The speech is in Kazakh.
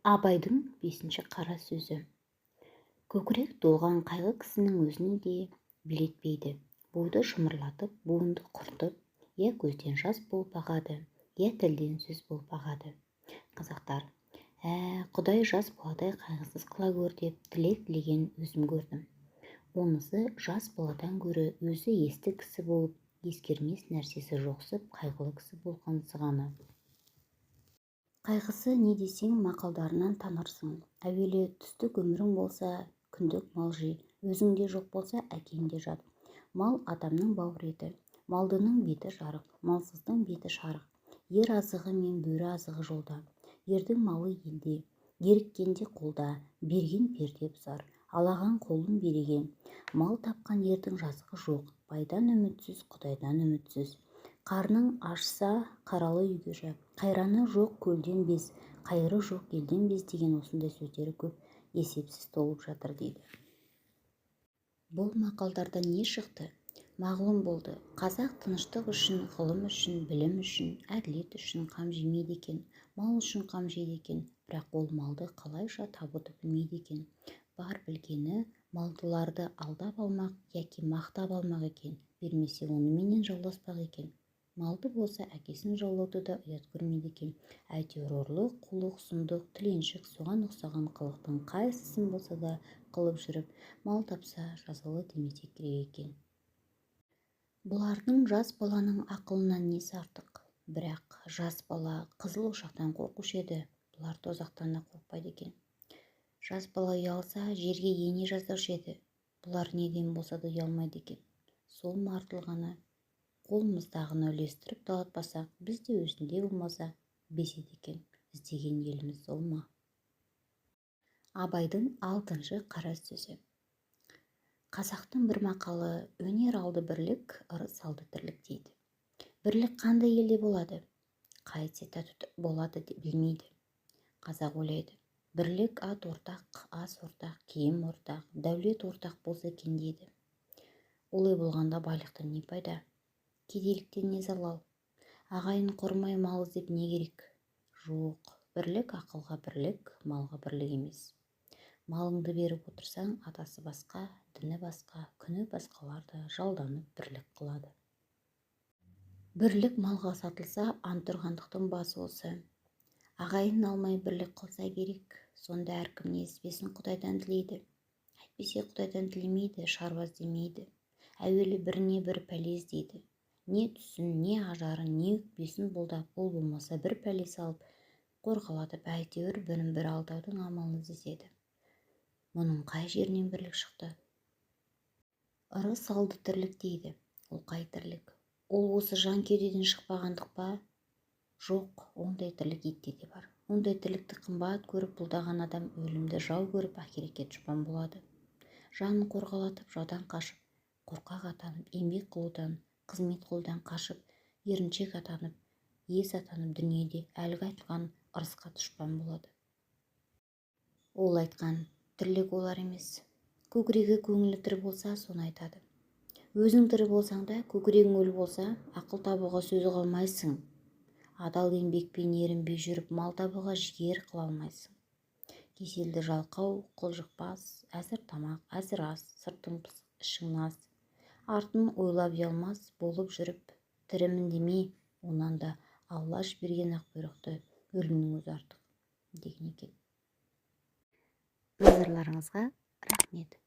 Абайдың бесінші қара сөзі. Көкірек толған қайғы кісінің өзіне де билетпейді. Буды шымырлатып, буынды құртып, я көзден жас болып ағады, я тілден сөз болып ағады. Қазақтар, Құдай жас баладай қайғысыз қыла көр деп тілек тілеген өзім көрдім. Онысы жас баладан гөрі өзі есті кісі болып, ескермес нәрсесі жоқсып, қайғылы кісі болған сығаны. Қайғысы не десең, мақалдарынан танырсың. Әуелі түстік өмірің болса, күндік мал жи, өзіңде жоқ болса, әкеңде жат. Мал адамның бауыр еті. Малдының беті жарық, малсыздың беті шарық. Ер азығы мен бөрі азығы жолда. Ердің малы елде, еріккенде қолда, берген перде бұзар, алаған қолын береген. Мал тапқан ердің жазығы жоқ, байдан үмітсіз, құдайдан үмітсіз. Қарның ашса, қаралы үйге жат. Қайраны жоқ көлден без, қайыры жоқ елден без деген осындай сөздері көп, есепсіз толып жатыр дейді. Бұл мақалдардан не шықты? Мағлұм болды, қазақ тыныштық үшін, ғылым үшін, білім үшін, әділет үшін қам жемейді екен, мал үшін қам жейді екен, бірақ ол малды қалайша табуды білмейді екен. Бар білгені малдыларды алдап алмақ, яки мақтап алмақ екен, бермесе оныменен жауласпақ екен. Малды болса, әкесін жаулауды да ұят көрмейді екен. Әйтеуір ұрлық, қулық, сұмдық, тіленшік, соған ұқсаған қылықтың қайсысын болса да қылып жүріп, мал тапса, жазалы демесе керек екен. Бұлардың жас баланың ақылынан несі артық? Бірақ жас бала қызыл ошақтан қорқушы еді, бұлар тозақтан да қорықпайды екен. Жас бала ұялса, жерге ене жаздаушы еді, бұлар неден болса да ұялмайды екен. Сол ма артылғаны? Қолымыздағыны үлестіріп талатпасақ, біз де өзінде болмаса безеді екен. Іздеген еліміз сол ма? Абайдың алтыншы қара сөзі. Қазақтың бір мақалы: өнер алды бірлік, ырыс алды тірлік дейді. Бірлік қандай елде болады? Қайтсе тату болады білмейді. Қазақ ойлайды, бірлік ат ортақ, ас ортақ, киім ортақ, дәулет ортақ болса екен дейді. Олай болғанда байлықтан не пайда? Кедейліктен не залал? Ағайын қормай мал іздеп не керек? Жоқ, бірлік ақылға бірлік, малға бірлік емес. Малыңды беріп отырсаң, атасы басқа, діні басқа, күні басқалар да жалданып бірлік қылады. Бірлік малға сатылса, антұрғандықтың басы осы. Ағайын алмай бірлік қылса керек, сонда әркім несібесін Құдайдан тілейді. Әйтпесе Құдайдан тілемейді, шаруа іздемейді. Әуелі біріне бір пәле іздейді. Не түсін, не ажарын, не өкпесін бұлдап, ол болмаса бір пәле салып, қорғалатып, әйтеуір бірін бірі алдаудың амалын іздеседі. Мұның қай жерінен бірлік шықты? Ырыс алды тірлік дейді. Ол қай тірлік? Ол осы жан кеудеден шықпағандық па? Жоқ, ондай тірлік итте де бар. Ондай тірлікті қымбат көріп бұлдаған адам өлімді жау көріп, ақиретке дұшпан болады. Жанын қорғалатып, жаудан қашып, қорқақ атанып, еңбек қылудан, қызмет қылудан қашып, еріншек атанып, ес атанып, дүниеде әлгі айтылған ырысқа дұшпан болады. Ол айтқан тірлік олар емес. Көкірегі көңілі тірі болса, соны айтады. Өзің тірі болсаң да, көкірегің өлі болса, ақыл табуға сөз ұға алмайсың. Адал еңбекпен ерінбей жүріп мал табуға жігер қыла алмайсың. Кеселді жалқау, қылжақпас, әзір тамақ, әзір ас, сыртың пысық, ішің нас. Артын ойлап ұялмас болып жүріп, тірімін деме, онан да Алла жіберген ақ бұйрықты өлімнің өзі артық деген екен. Назарларыңызға рахмет.